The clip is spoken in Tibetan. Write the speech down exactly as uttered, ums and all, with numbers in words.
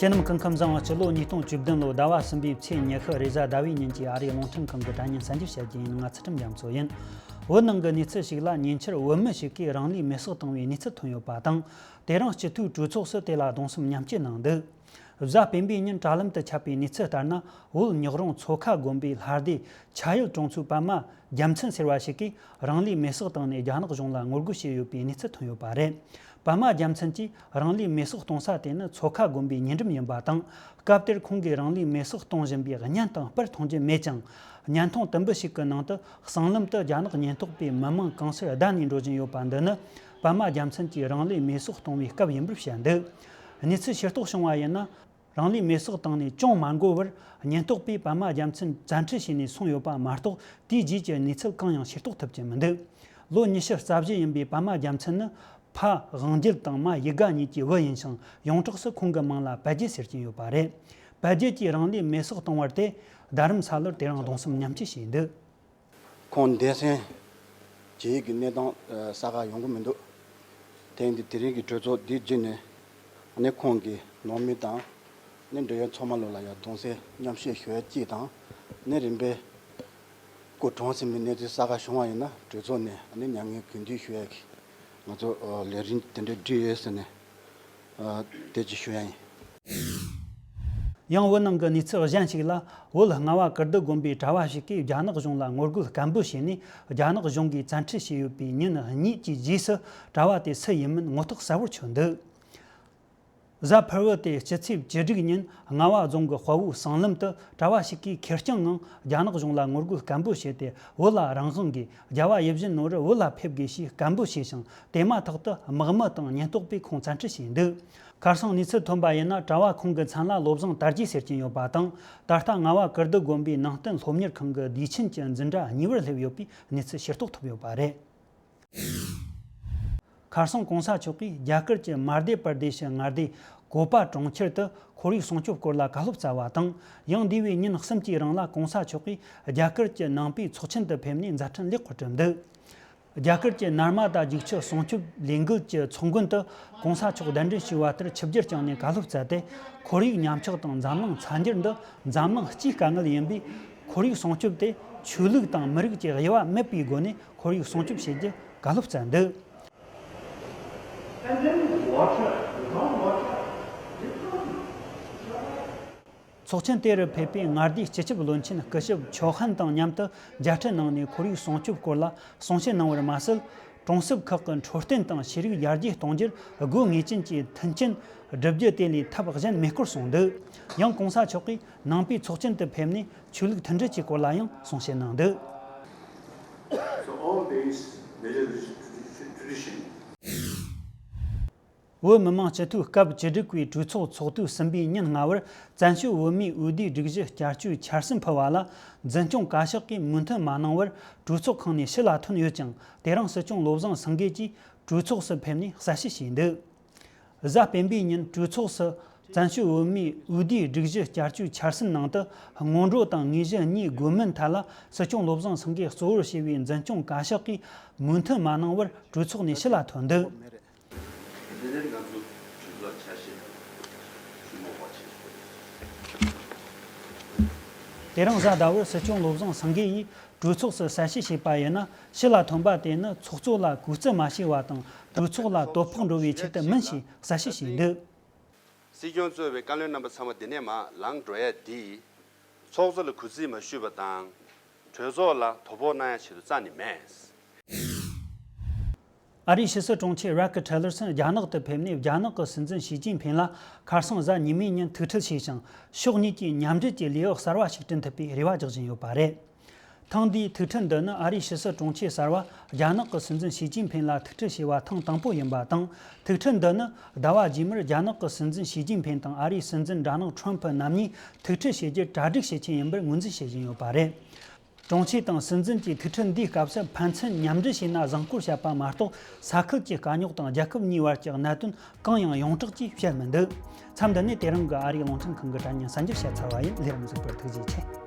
དེ་རྣམས་སྐུ་ཁམས་བཟང་། སྤྱི་ལོ་ཉིས་སྟོང་བཅུ་བདུན་ལོའི་ཟླ་བ་གསུམ་པའི་ཚེས་ཉི་ཤུ་རེས་གཟའ་ཟླ་བའི་ཉིན་གྱི་ཨ་རིའི་རླུང་འཕྲིན་ཁང་གི་དྲ་བརྙན་གསར་འགྱུར་བཤད་རྒྱུ་ཡིན། ང་ཚུལ་ཁྲིམས་རྒྱ་མཚོ་ཡིན། བོད་ནང་གི་གནས་ཚུལ་ཞིག་ལ། ཉེ་ཆར་བོད་མི་ཞིག་གིས་རང་ལུས་མེར་སྲེག་བཏང་བའི་གནས་ཚུལ་ཐོན་ཡོད་པ་དང་། དེ་རིང་སྤྱི་འཐུས་གྲོས་ཚོགས་སུ་དེ་ལ་གདུང་སེམས་མཉམ་སྐྱེད་གནང་འདུག། གཟའ་སྤེན་པའི་ཉིན་དྲ་ལམ་དུ་ཁྱབ་པའི་གནས་ཚུལ་ལྟར་ན། བོད་ཉག་རོང་མཚོ་ཁ་དགོན་པའི་ལྷ་སྡེ་ཆ་ཡེལ་གྲོང་ཚོའི་པདྨ་རྒྱལ་མཚན་ཟེར་བ་ཞིག་གིས་རང་ལུས་མེར་སྲེག་བཏང་ནས་རྒྱ་ནག་གཞུང་ལ་ངོ་རྒོལ་བྱས་ཡོད་པའི་གནས་ཚུལ་ཐོན་ཡོད་པ་རེད། པདྨ་རྒྱལ་མཚན་གྱིས་རང་ལུས་མེར་སྲེག་གཏོང་ས་དེ་ནི་མཚོ་ཁ་དགོན་པའི་ཉེ་འགྲམ་ཡིན་པ་དང་། སྐབས་དེར་ཁོང་གིས་རང་ལུས་མེར་སྲེག་གཏོང་བཞིན་པའི་བརྙན་དང་པར་མཐོང་རྒྱུ་མེད་ཀྱང་། བརྙན་ཐུང་དུམ་བུ་ཞིག་གི་ནང་དུ་གསང་ལམ་དུ་རྒྱ་ནག་ཉེན་རྟོག་པས་མི་མང་གང་སར་བརྡབས་ནས་འགྲོ་བཞིན་ཡོད་པ་འདི་ནི། པདྨ་རྒྱལ་མཚན་གྱིས་རང་ལུས་མེར་སྲེག་གཏོང་བའི་སྐབས་ཡིན་པར་བཤད་འདུག། གནས་ཚུལ་ཤེས་རྟོགས་བྱུང་བ་ཡིན་ན། རང་ལུས་མེར་སྲེག་བཏང་ནས་ཅུང་མ་འགོར་བར། ཉེན་རྟོག་པས་པདྨ་རྒྱལ་མཚན་བཙན་ཁྲིད་བྱས་ནས་སོང་ཡོད་པ་མ་གཏོགས། དེའི་རྗེས་ཀྱི་གནས་ཚུལ་གང་ཡང་ཤེས་རྟོགས་ཐུབ་ཀྱི་མི་འདུག། ལོ་ཉི་ཤུ་རྩ་བཞི་ཡིན་པའི་པདྨ་རྒྱལ་མཚན་ནི། ཕ་དབང་རྒྱལ་དང་མ་ཡིད་དགའ་གཉིས་ཀྱི་བུ་ཡིན་ཞིང་། ཡོངས་གྲགས་སུ་ཁོང་གི་མིང་ལ་དཔལ་རྒྱལ་ཟེར་གྱིན་ཡོད་པ་རེད། དཔལ་རྒྱལ་གྱིས་རང་ལུས་མེར་སྲེག་བཏང་བར་དེ། རྡ་རམ་ས་ལར་དེ་རིང་གདུང་སེམས་མཉམ་སྐྱེད་བྱས་འདུག། ཁོང་འདས་གསོན་བྱེད་ཡུལ་གྱི་གནས་སྟངས་གསལ་ཁ་ཡོང་གི་མི་འདུག། དེ་ཡིན་དུས་དེ་རིང་གི་གྲོས་ཚོགས་འདིའི་རྗེས་ནས། ཨ་ནི་ཁོང་གི་ནང་མི་དང་། ཨ་ནི་འབྲེལ་ཡོད་ཚང་མ་ལོ་ལ་ཡང་གདུང་སེམས་མཉམ་སྐྱེད་ཞུ་ཡ་གཅིག་དང་། ཨ་ནི་རིམ་པས་སྐུ་གྲོངས་ཟིན་པའི་གནས་ཚུལ་གསལ་ཁ་བྱུང་བ་ཡིན་ན། གྲོས་ཚོགས་ནས་ཨ་ནི་མྱ་ངན་གུས་འདུད་ཞུ་ཡ་གི་ང་ཚོ་ལས་རིམ་དེ་འདྲ་བསྒྲིགས་ཡོད་ཟེར་ནས། ཨ། དེ་ཅིག་ཞུ་ཡ་ཡིན། ཡང་བོད་ནང་གི་གནས་ཚུལ་གཞན་ཞིག་ལ། བོད་རྔ་བ་ཀིརྟི་དགོན་པའི་གྲྭ་བ་ཞིག་གིས་རྒྱ་ནག་གཞུང་ལ་ངོ་རྒོལ་སྐད་འབོད་བྱས་ནས། རྒྱ་ནག་གཞུང་གིས་བཙན་ཁྲིད་བྱས་ཡོད་པའི་ཉིན་གཉིས་ཀྱི་རྗེས་སུ། གྲྭ་བ་དེ་སུ་ཡིན་མིན་ངོ་ཐག་གསལ་བོར་ཆོད་འདུག། གཟའ་ཕུར་བུ་སྟེ་སྤྱི་ཚེས་བཅུ་དྲུག་ཉིན། རྔ་བ་རྫོང་གི་དཔའ་བོའི་གསང་ལམ་དུ། གྲྭ་བ་ཞིག་གིས་ཁེར་རྐྱང་ངང་རྒྱ་ནག་གཞུང་ལ་ངོ་རྒོལ་སྐད་འབོད་བྱས་ཏེ། བོད་ལ་རང་དབང་དགོས། རྒྱལ་བ་ཡིད་བཞིན་ནོར་བུ་བོད་ལ་ཕེབས་དགོས་ཞེས་སྐད་འབོད་བྱས་ཤིང་། དེ་མ་ཐག་ཏུ་དམག་མི་དང་ཉེན་རྟོག་པས་ཁོང་བཙན་ཁྲིད་བྱས་འདུག། ཁ་སང་གནས་ཚུལ་ཐོན་པ་ཡིན་ན། གྲྭ་བ་ཁོང་གི་མཚན་ལ་བློ་བཟང་དར་རྒྱས་ཟེར་གྱིན་ཡོད་པ་དང་། ད་ལྟ་རྔ་བ་ཀིརྟི་དགོན་པའི་ནང་བསྟན་སློབ་གཉེར་ཁང་གི་དུས་ཆེན་གྱི་འཛིན་གྲྭ་གཉིས་པར་སླེབས་ཡོད་པའི་གནས་ཚུལ་ཤེས་རྟོགས་ཐུབ་ཡོད་པ་རེད། ཁ་སང་གོང་ས་མཆོག་གིས་རྒྱ་གར་གྱི་མ་ལྡེ་པར་དེ་ཤི་མངའ་སྡེ་གོ་པ་གྲོང་ཁྱེར་དུ་ཁོར་ཡུག་སྲུང་སྐྱོབ་སྐོར་ལ་བཀའ་སློབ་སྩལ་བ་དང་། ཡང་འདས་པའི་ཉིན་གསུམ་གྱི་རིང་ལ་གོང་ས་མཆོག་གིས་རྒྱ་གར་གྱི་ནང་པའི་ཚོགས་ཆེན་དུ་ཕེབས་ནས་མཛད་འཕྲིན་ལེགས་པར་གྲུབ་འདུག། རྒྱ་གར་གྱི་ནར་མ་ད་རྒྱུག་ཆུ་སྲུང་སྐྱོབ་ལས་འགུལ་གྱི་ཚོགས་མགོན་དུ་གོང་ས་མཆོག་གདན་འདྲེན་ཞུས་པ་ལྟར་ཆིབས་བསྒྱུར་བསྐྱངས་ནས་བཀའ་སློབ་སྩལ་ཏེ། ཁོར་ཡུག་ཉམས་ཆག་དང་འཛམ་གླིང་ཚ་འགྱུར་འདི་འཛམ་གླིང་སྤྱིའི་དཀའ་ངལ་ཡིན་པས། ཁོར་ཡུག་སྲུང་སྐྱོབ་དེ་ཆོས་ལུགས་དང་མི་རིགས་ཀྱི་དབྱེ་བ་མེད་པའི་སྒོ་ནས་ཁོར་ཡུག་སྲུང་སྐྱོབ་བྱེད་རྒྱུ་བཀའ་སློབ་སྩལ་འདུག། ཚོགས་ཆེན་དེ་རུ་ཕེབས་པའི་མངའ་སྡེའི་སྤྱི་ཁྱབ་བློན་ཆེན་སྐུ་ཞབས་ཆོ་ཧན་དང་མཉམ་དུ་མཇལ་འཕྲད་གནང་ནས། ཁོར་ཡུག་སྲུང་སྐྱོབ་སྐོར་ལ་གསུང་བཤད་གནང་བར་མ་ཟད། གྲོང་གསེབ་ཁག་གི་འཕྲོད་བསྟེན་དང་ཤེས་རིག་ཡར་རྒྱས་གཏོང་རྒྱུར་དགོས་ངེས་ཅན་གྱི་མཐུན་རྐྱེན་བསྒྲུབ་རྒྱུ་དེ་ལས་ཐབས་གཞན་མེད་སྐོར་གསུངས་འདུག། ཡང་གོང་ས་མཆོག་གིས་ནང་པའི་ཚོགས་ཆེན་དུ་ཕེབས་ནས་ཆོས་ལུགས་མཐུན་སྒྲིལ་གྱི་སྐོར་ལ་ཡང་གསུང་བཤད་གནང་འདུག། So all these major tradition. བོད་མི་མང་སྤྱི་འཐུས་སྐབས་བཅུ་དྲུག་པའི་གྲོས་ཚོགས་ཚོགས་དུས་གསུམ་པའི་ཉིན་སྔ་བར། བཙན་བྱོལ་བོད་མིའི་འོས་བསྡུའི་སྒྲིག་གཞི་བསྐྱར་བཅོས་འཆར་ཟིན་ཕུལ་བ་ལ། འཛིན་སྐྱོང་བཀའ་ཤག་གིས་མོས་མཐུན་མ་གནང་བར། གྲོས་ཚོགས་ཁང་ནས་ཕྱི་ལ་ཐོན་ཡོད་ཀྱང་། དེ་རིང་སྲིད་སྐྱོང་བློ་བཟང་སེང་གེ་གིས་གྲོས་ཚོགས་སུ་ཕེབས་ནས་གསལ་བཤད་བྱས་འདུག། གཟའ་སྤེན་པའི་ཉིན་གྲོས་ཚོགས་སུ། བཙན་བྱོལ་བོད་མིའི་འོས་བསྡུའི་སྒྲིག་གཞི་བསྐྱར་བཅོས་འཆར་ཟིན་ནང་དུ། སྔོན་འགྲོ་དང་དངོས་གཞི་གཉིས་དགོས་མིན་ཐད་ལ། སྲིད་སྐྱོང་བློ་བཟང་སེང་གེས་གཙོ་བོར་བྱས་པའི་འཛིན་སྐྱོང་བཀའ་ཤག་གིས་མོས་མཐུན་མ་གནང་བར། གྲོས་ཚོགས་ནས་ཕྱི་ལ་ཐོན་འདུག། དེ་རིང་གཟའ་ཟླ་བར་སྲིད་སྐྱོང་བློ་བཟང་སེང་གེ་ཡིས། གྲོས་ཚོགས་སུ་གསལ་བཤད་བྱས་པ་ཡིན་ན། ཕྱི་ལ་ཐོན་པ་དེ་ནི་ཚོགས་གཙོ་ལ་གུས་བརྩི་མ་བྱས་པ་དང་། གྲོས་ཚོགས་ལ་དོ་ཕོག་འགྲོ་བའི་ཆེད་དུ་མིན་ཞེས་གསལ་བཤད་བྱས་འདུག། སྲིད་སྐྱོང་གཙོས་པའི་བཀའ་བློན་རྣམ་པ་ཚང་མ་འདི་ནས་མར་ལངས་འགྲོ་ཡ་འདི། ཚོགས་གཙོ་ལ་གུས་བརྩི་མ་ཞུས་པ་དང་། གྲོས་ཚོགས་ལ་དོ་ཕོག་གནང་ཡ་ཆེད་དུ་རྩ་ནས་མེད། ཨ་རིའི་ཕྱི་སྲིད་དྲུང་ཆེ་རེག་ཊི་ལར་སན་རྒྱ་ནག་ཏུ་ཕེབས་ནས། རྒྱ་ནག་གི་སྲིད་འཛིན་ཞི་ཅིན་ཕིང་ལ་ཁ་སང་གཟའ་ཉི་མའི་ཉིན་ཐུག་འཕྲད་བྱས་ཤིང་། ཕྱོགས་གཉིས་ཀྱིས་མཉམ་འབྲེལ་གྱི་ལས་འགུལ་གསར་བ་ཞིག་སྤྲིན་ཐུབ་པའི་རེ་བ་རྒྱག་བཞིན་ཡོད་པ་རེད། ཐེངས་འདིའི་ཐུག་འཕྲད་འདི་ནི་ཨ་རིའི་ཕྱི་སྲིད་དྲུང་ཆེ་གསར་བ་རྒྱ་ནག་གི་སྲིད་འཛིན་ཞི་ཅིན་ཕིང་ལ་ཐུག་འཕྲད་བྱས་པ་ཐེངས་དང་པོ་ཡིན་པ་དང་། ཐུག་འཕྲད་འདི་ནི་ཟླ་བ་རྗེས་མར་རྒྱ་ནག་གི་སྲིད་འཛིན་ཞི་ཅིན་ཕིང་དང་ཨ་རིའི་སྲིད་འཛིན་ཌོ་ནལ་ཁྲོམ་ཕུ་རྣམ་གཉིས་ཐུག་འཕྲད་བྱེད་རྒྱུར་གྲ་སྒྲིག་བྱེད་ཀྱིན་ཡིན་པར་ངོས་འཛིན་བྱེད་བཞིན་ཡོད་པ་རེད། དྲུང་ཆེ་དང་སྲིད་འཛིན་གྱི་ཐུག་འཕྲད་འདིའི་སྐབས་སུ་ཕན་ཚུན་མཉམ་འབྲེལ་བྱས་ན་བཟང་སྐོར་བཤད་པ་མ་གཏོགས། ས་ཁུལ་གྱི་དཀའ་རྙོག་དང་རྒྱལ་ཁབ་གཉིས་བར་གྱི་གནད་དོན་གང་ཡང་ཡོངས་གྲགས་ཀྱིས་བཤད་མི་འདུག། མཚམས་འདི་ནས་དེ་རིང་གི་ཨ་རིའི་རླུང་འཕྲིན་ཁང་གི་དྲ་བརྙན་གསར་འགྱུར་བཤད་ཚར་བ་ཡིན། ལས་རིམ་གཟིགས་པར་ཐུགས་རྗེ་ཆེ།